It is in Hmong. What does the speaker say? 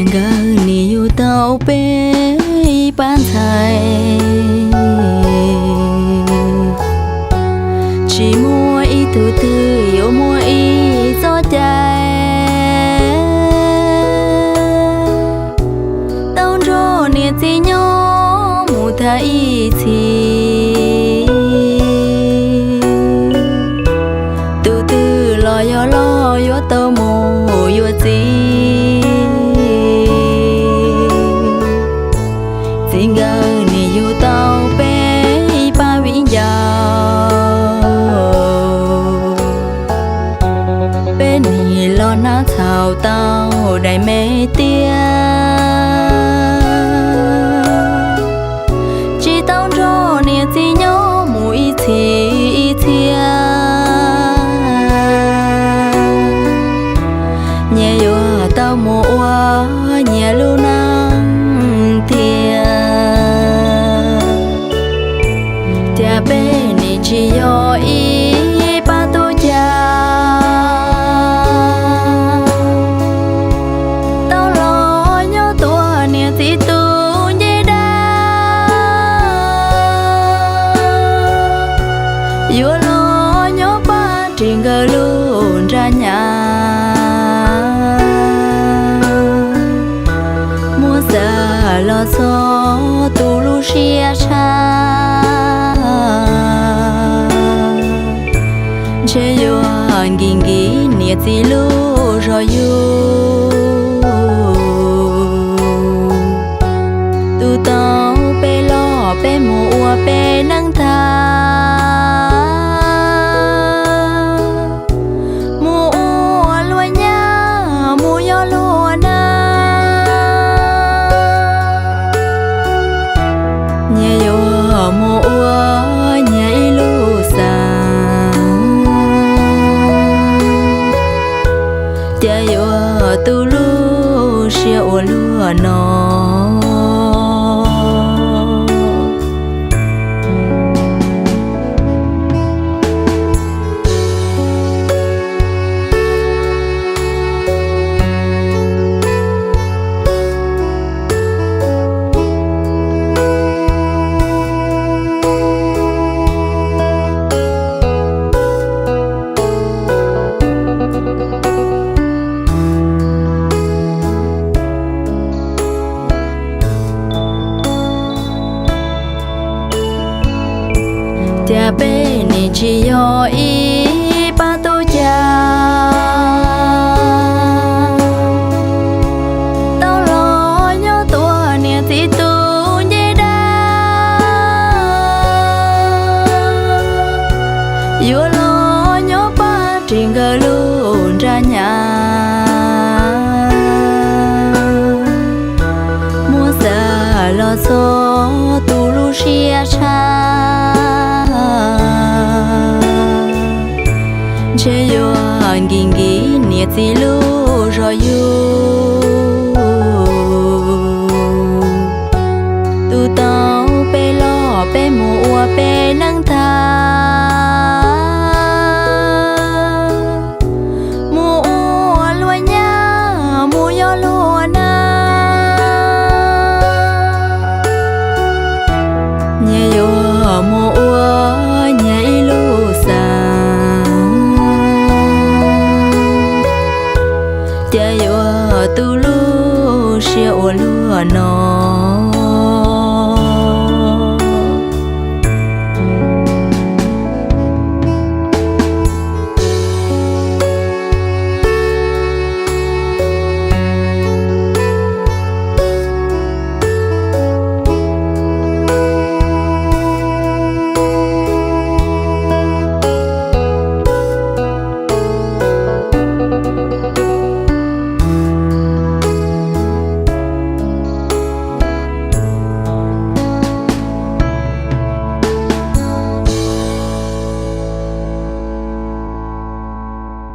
Nkawd nim yug tau peb ib pab ntxhais, tsis muaj ib tug twg yuav muaj ib txoj cai. Tau nrog niam txiv nyob mus tag ib txhis, tus twg los yog loj yuav tau mus yuav txiv. Txiv nkawd nim yug tau peb ib pab viv ncaus, peb nim los hnav txhaum tau daim me tiab. Tsis tau nrog niam txiv nyob mus ib txhis ib txhia, nyias yuav tau mus ua nyias lub neej tiag. Cas peb nim tsis yog ib pab tub cag, tau los nyob tuav niam txiv tus ncej dab, yuav los nyob pab ris nkawd lub nra nyab, muab xav los txog tus lub siab tshaj, ntshe yuav nkim nkim niam txiv lub zog yug. Tu tau peb los peb mus ua peb neej tag, mus ua luag nyab mus yog luag neeg, nyias yuav mus ua nyias ib lub xeev, cas yuav tu lub siab ua luaj no. Cas peb nim tsis yog ib pab tub cag, tau los nyob tuav niam txiv tus ncej dab, yuav los nyob pab ris nkawd lub nra nyab, muab xav los txog tus lub siab tshaj, ntshe yuav nkim nkim niam txiv lub zog yug. Tu tau peb los peb mus ua peb neej tag, mus ua luag nyab mus yog luag neeg, nyias yuav mus ua nyias ib lub xeev, cas yuav tu lub siab ua luaj no.